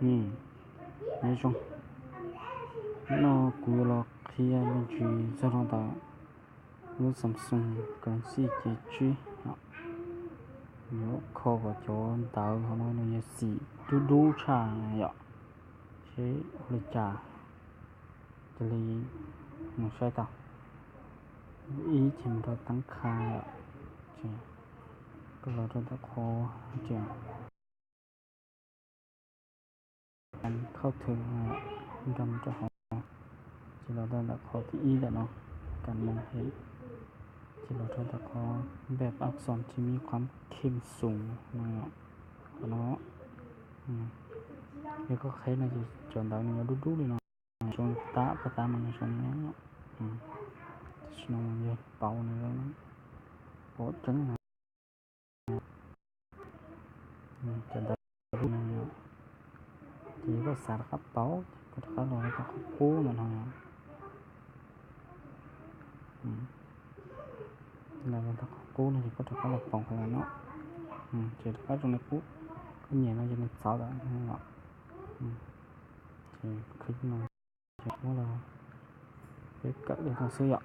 Nyob zoo, hnub no kuv yuav los qhia me ntsis txog rau ntawm lub Samsung Galaxy ces tsib yom. Yuav kho kom cov ntawv hauv no nws yuav xim dub dub tshaj yom, seb ua li cas. Cia li mus saib tau. Ib ces mus rau teeb kha yom, ces koj los rau ntawm qhov tias khauj thwm, nkag mus rau hauv, ces los rau ntawm qhov thib ib ntawm no, kas moos hev, ces los rau ntawm qhov npej pab xom ces me qhov kheej xoos no, qhov no. Yog koj qheb no ces cov ntawv nws yuav dub dub li no, zoo tab pab tab mas nws zoo li no. Tam sim no yog pauv nws, pauv tseeb no. Cov ntawv dub no, ces yog koj xav rov qab pauv ces koj rov qab los rau qhov qub ntawm no. Los rau qhov qub no ces koj rov qab los pauv qhov no, ces rov qab zoo li qub. Koj nyem no ces nws txawv lawm. Ces qhib no ces muab los, peb kawm li no xwb yom.